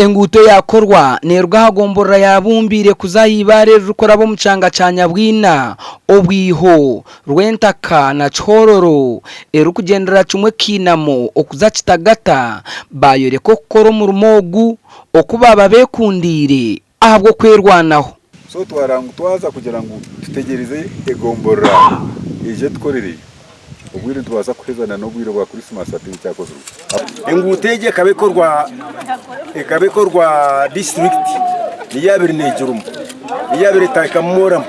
Enguuto eyaakorwa neeruga aha gomborora ya Bumbiire kuza aha ibaare eririkuraba omu kyanga kya Nyabwina, Obwiho, Rwentaka na Kihororo erikugyendera kimwe Kiinamo okuza Kitagata baayoreka okukora omurimo ogu oku baaba beekundiire ahabw'okwerwanaho. So twara ngu twaza kugira ngu tutegyereze egomborora eije etukorere, obwire nitubaasa kuheza na n'obwire bwa Christmas hataine ekyakozirwe. Enguuto egi ekaba ekorwa ekaba ekorwa disiturikiti niyo yaabaire neegiruma, niyo yaabaire etandikamu mooramu.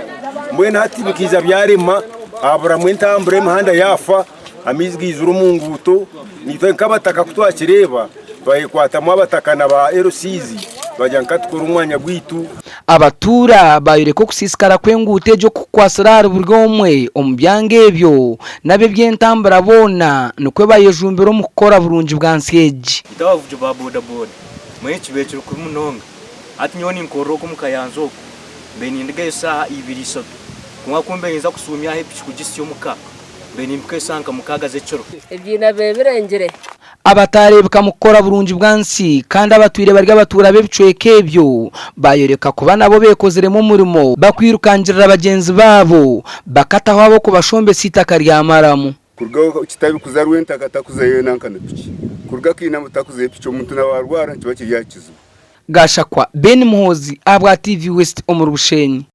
Mbwenu hati bikaija byarema haburamu entambura emihanda yaafa, amaizi gaizire omu nguuto. Naitwe nk'abataka ku twakireeba twayekwatamu abataka na ba LCs twagira ngu ka tukore omwanya gwaitu. Abatuura baayoreka okusiisikara kw'enguuto egyo okukwatsire ahari buri omwe omu byanga ebyo n'ab'eby'entambura boona nikwo bayejumbire omu kukora burungi bwa nsi egi. Itwe abavugi ba bodaboda mbwenu kibaire kiri kubi munonga. Hati nyowe ninkorera oku omu Kayanja oku, mbaire nindigayo eshaaha ibiri ishatu, kwonka ku mbaire ninza kushuumyaho epiki kugisya omuka, mbaire nimpika eshaaha nka mukaaga z'ekiro. Ebiina b'ebirengire. Abataareebeka mu kukora burungi bwa nsi kandi abatwire bari abatuura b'ebicweka ebyo baayoreka kuba nabo beekoziremu omurimo bakwirukangirira bagyenzi baabo bakataho ab'okubashombesa eitaka rya maramu. Kuruga Kitabi kuza Rwentaka takuzayo nanka na piki. Kuruga Kainama takuzayo piki. Omuntu na waarwara nikiba kiri aha kizibu. Gashakwa Ben Muhoozi ahabwa TV West omuri Bushenyi.